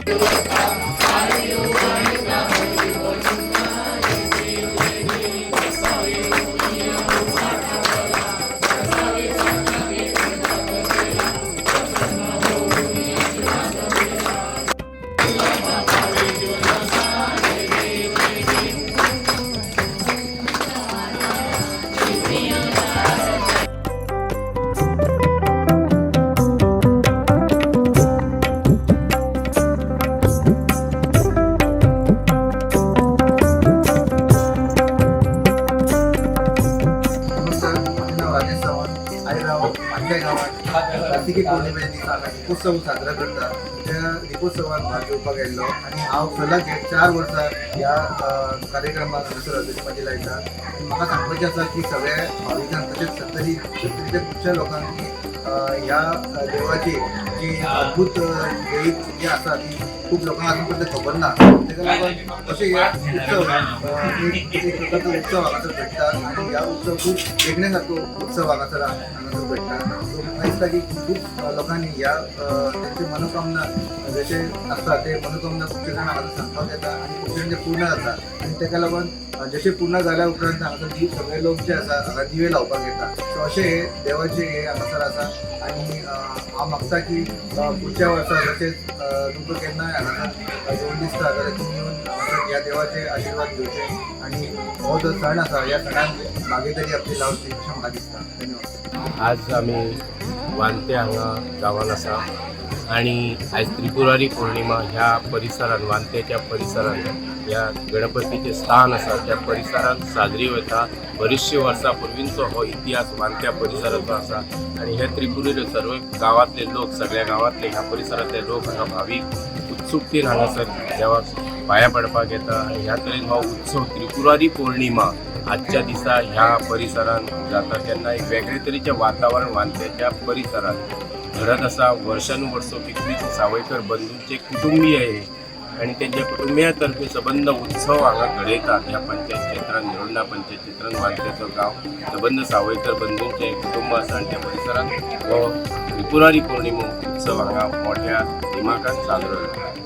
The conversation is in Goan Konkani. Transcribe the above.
नमस्कार, माझे नाव राजेश चव्हाण. आयज हांव आमच्या गांवांत कार्तिकी पौर्णिमे दिसा हांगा दीपोत्सव साजरो करता. त्या दीपोत्सवान भाग घेवपाक आयिल्लो आनी हांव सलग हे 4 वर्सां ह्या कार्यक्रमाक हांगासर हजेरी लायता. आनी म्हाका सांगपाचें आसा की सगळ्या भाविकांक तशेंच सत्तरी सत्तरीच्या खुबश्या लोकांक की ह्या देवाची जी अद्भूत देयीत जी आसा ती खूब लोकांक अजून पर्यंत खबर ना. ताका लागून अशे हे उत्सव एक एक प्रकारचो उत्सव हांगासर घडटा आनी ह्या उत्सव खूब देखणे सारको उत्सव हांगासर घडटा. सो म्हाका दिसता की खूब लोकांनी ह्या तेंची मनोकामना जशे आसता ते मनोकामना खुबशे जाण हांगासर सांगपाक येता आनी खुबशे जाण ते पूर्ण जाता. आनी ताका लागून जशे पूर्ण जाल्या उपरांत हांगासर दीप सगळे लोक जे आसा हांगा दिवे लावपाक येता. सो अशें हे देवाचे हे हांगासर आसा. आनी हांव मागता की फुडच्या वर्सा तशेंच तुमकां केन्नाय हांगासर येवन दिसता जाल्यार तुमी येवन हांगासर ह्या देवाचे आशिर्वाद घेवचे आनी हो जो सण आसा ह्या सणान भागीदारी आपली लावची अशें म्हाका दिसता. धन्यवाद. आज आमी वांते हांगा गांवान आसा आनी आयज त्रिपुरारी पौर्णिमा ह्या परिसरान, वांतेच्या परिसरान, ह्या गणपतीचें स्थान आसा त्या परिसरांत साजरी वता. बरीचशीं वर्सां पूर्वींचो हो इतिहास वांत्या परिसराचो आसा आनी हे त्रिपुरी सर्व गांवांतले लोक, सगळ्या गांवांतले, ह्या परिसरांतले लोक हांगा भावीक उत्सुकतेन हांगासर देवाक पांया पडपाक येता. आनी ह्या तरेन हो उत्सव त्रिपुरारी पौर्णिमा आजच्या दिसा ह्या परिसरांत जाता तेन्ना एक वेगळे तरेचें वातावरण वांत्याच्या परिसरांत घडत आसा. वर्षानुवर्सो कितलीच सावयकर बंधूंचे कुटुंबीय हे आनी तेंच्या कुटुंबिया तर्फे सबंद उत्सव हांगा घडयतात. ह्या पंचायत क्षेत्रांत, निरोडा पंचायत क्षेत्रांत वांत्याचो गांव सबंद सावयकर बंधूंचें कुटुंब आसा आनी त्या परिसरांत हो त्रिपुरारी पौर्णिमा उत्सव हांगा मोठ्या दिमाखान साजरो जाता.